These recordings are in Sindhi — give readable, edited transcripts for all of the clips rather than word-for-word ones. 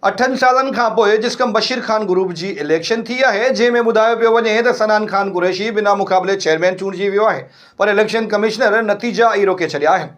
اٺن سالن کان پوء جسقم بشير خان گروپ جي اليڪشن ٿي آهي، جنهن ۾ ٻڌايو پيو وڃي ته صنعان خان قريشي بنا مقابلي چيئرمين چونڊجي ويو آهي پر اليڪشن ڪمشنر نتيجا ئي روڪي ڇڏيا آهن.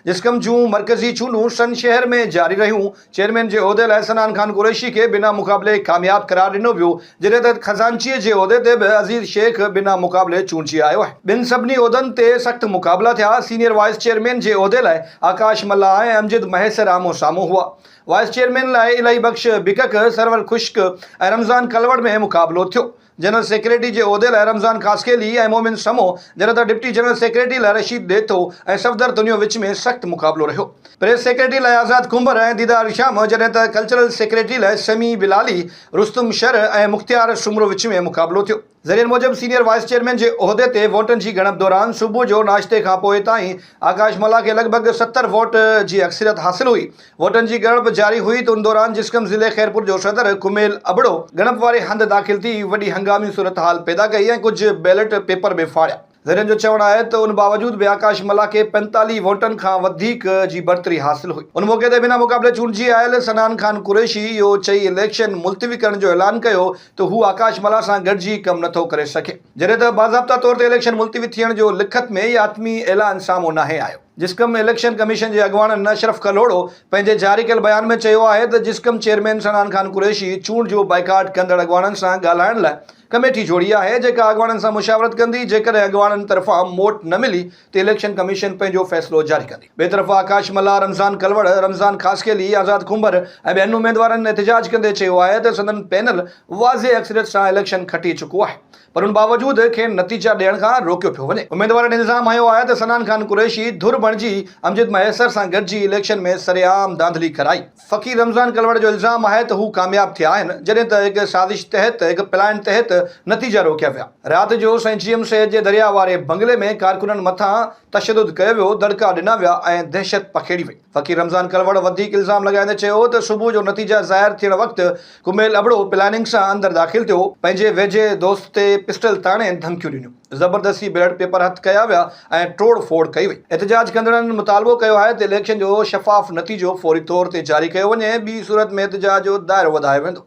جسقم جون مرڪزي چونڊون سن شهر ۾ جاري رهيون، چيئرمين جي عهدي لاء صنعان خان قريشي کي بنا مقابلي ڪامياب قرار ڏنو ويو، جڏهن ته خزانچي جي عهدي تي به عزيز شيخ بنا مقابلي چونڊجي آيو آهي. ٻين سڀني عهدن تي سخت مقابلا ٿيا، سينيئر وائيس چيئرمين جي عهدي لاء آڪاش ملاح ۽ امجد مهيسر آمهون سامهون هئا. وائيس چيئرمين لاء الاهي بخش بڪڪ، سرور خشڪ ۽ رمضان ڪلوڙ ۾ مقابلو ٿيو. جنرل سيڪريٽري جي عهدي لاء رمضان خاصخيلي ۽ مومن سمو، جڏهن ته ڊپٽي جنرل سيڪريٽري لاء رشيد ڏيٿو ۽ صفدر تنيو وچ ۾ سخت مقابلو رهيو. پريس سيڪريٽري لاء آزاد ڪنڀر ۽ ديدار شام، جڏهن ته ڪلچرل سيڪريٽري لاء سميع بلالي، رستم شر ۽ مختيار سومرو وچ ۾ مقابلو ٿيو. ذريعن موجب سينيئر وائيس چيئرمين جي عهدي تي ووٽن جي ڳڻپ دوران صبح جو ناشتي کانپوء تائين آڪاش ملاح کي لڳ ڀڳ 70 ووٽ جي اڪثريت حاصل هئي. ووٽن جي ڳڻپ جاري هئي ته ان دوران جسقم ضلعي خيرپور جو صدر ڪميل ابڙو ڳڻپ واري هنڌ داخل ٿي وڏي هنگامي صورتحال پيدا ڪئي ۽ ڪجهه بيلٽ پيپر به ڦاڙيا. ذريعن جو چوڻ آهي ته ان باوجود به آڪاش ملاح کي 45 ووٽن کان وڌيڪ جي برتري حاصل هئي. ان موقعي تي بنا مقابلي چونڊجي آيل صنعان خان قريشي اهو چئي اليڪشن ملتوي ڪرڻ جو اعلان ڪيو ته هو آڪاش ملاح سان گڏجي ڪم نٿو ڪري سگهي. جڏهن ته باضابطا طور تي اليڪشن ملتوي ٿيڻ جو لکت ۾ يا حتمي اعلان سامهون ناهي آيو. جسقم اليڪشن ڪميشن جي اڳواڻ اشرف ڪلهوڙو پنهنجي جاري ڪيل بيان ۾ چيو آهي ته جسقم چيئرمين صنعان خان قريشي چونڊ جو بائيڪاٽ ڪندڙ اڳواڻن سان ڳالهائڻ لاء ڪميٽي جوڙي آهي جيڪا اڳواڻن سان مشاورت ڪندي، جيڪڏهن اڳواڻن طرفان موٽ نه ملي ته اليڪشن ڪميشن پنهنجو فيصلو جاري ڪندي. ٻئي طرف آڪاش ملاح، رمضان ڪلوڙ، رمضان خاصخيلي، آزاد ڪنڀر ۽ ٻين اميدوارن احتجاج ڪندي چيو آهي ته سندن پينل واضح اڪثريت سان اليڪشن کٽي چڪو آهي پر ان باوجود کين نتيجا ڏيڻ کان روڪيو پيو وڃي. اميدوارن الزام هنيو آهي ته صنعان خان قريشي ڌر بڻجي امجد مهيسر سان گڏجي اليڪشن ۾ سرعام ڌانڌلي ڪرائي. فقير رمضان ڪلوڙ جو الزام آهي ته هو ڪامياب ٿيا آهن، جڏهن ته هڪ سازش تحت هڪ پلان تحت نتيجا روڪيا ويا. رات جو سائين جي ايم سيد جي درياء واري بنگلي ۾ ڪارڪنن مٿان تشدد ڪيو ويو، دڙڪا ڏنا ويا ۽ دهشت پکيڙي وئي. فقير رمضان ڪلوڙ وڌيڪ الزام لڳائيندي چيو ته صبح جو نتيجا ظاهر ٿيڻ وقت ڪميل ابڙو پلاننگ سان اندر داخل ٿيو، پنهنجي ويجهي دوست تي پسٽل تاڻي ڌمڪيون ڏنيون. زبردستي بيلٽ پيپر هٿ ڪيا ويا ۽ ٽوڙ ڦوڙ ڪئي وئي. احتجاج ڪندڙن مطالبو ڪيو آهي ته اليڪشن جو شفاف نتيجو فوري طور تي جاري ڪيو وڃي، ٻي صورت ۾ احتجاج جو دائرو وڌايو ويندو.